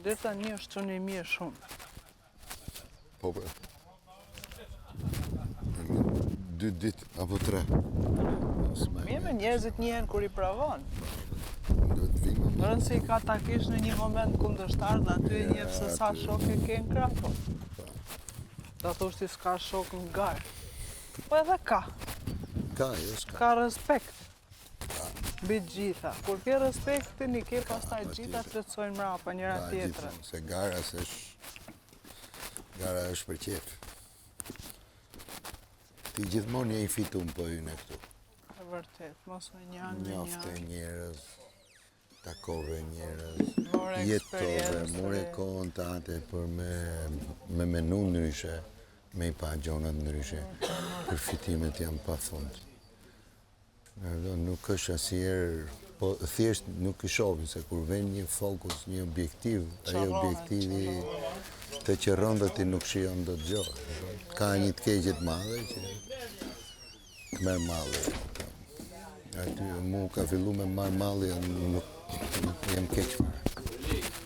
Deri tani është çun i mirë shumë. Po, po. Dy ditë apo tre. Mirë me njerëzit njihen kur i provon. Do të vim. Rëndësi ka ta kesh në një moment kundërshtar dhe aty e njeh se sa shok e ke në krah, po. po. Do thosh ti s'ka shok në garë. Po edhe ka. Ka, jo s'ka. Ka respekt. Mbi të gjitha. Kur ke respektin, i ke pastaj të gjitha të plotësojnë mrapa njëra tjetrën. Se gara s'është, gara është për qejf. Ti gjithmonë je i fitum po hyne këtu. E vërtet, mos me një anë me një anë. Njofte njerëz, takove njerëz, jetove, more kohën tate për me, me menu ndryshe, me i pa gjonat ndryshe, përfitimet janë pa fund. Nuk është asnjëherë, po thjesht nuk i shohin se kur vjen një fokus, një objektiv, ai objektivi të qërron dhe ti nuk shijon dot gjë. Ka një të keqe të madhe që të merr malli. Aty mu ka fillu me marrë malli, nuk, nuk jam keq fare.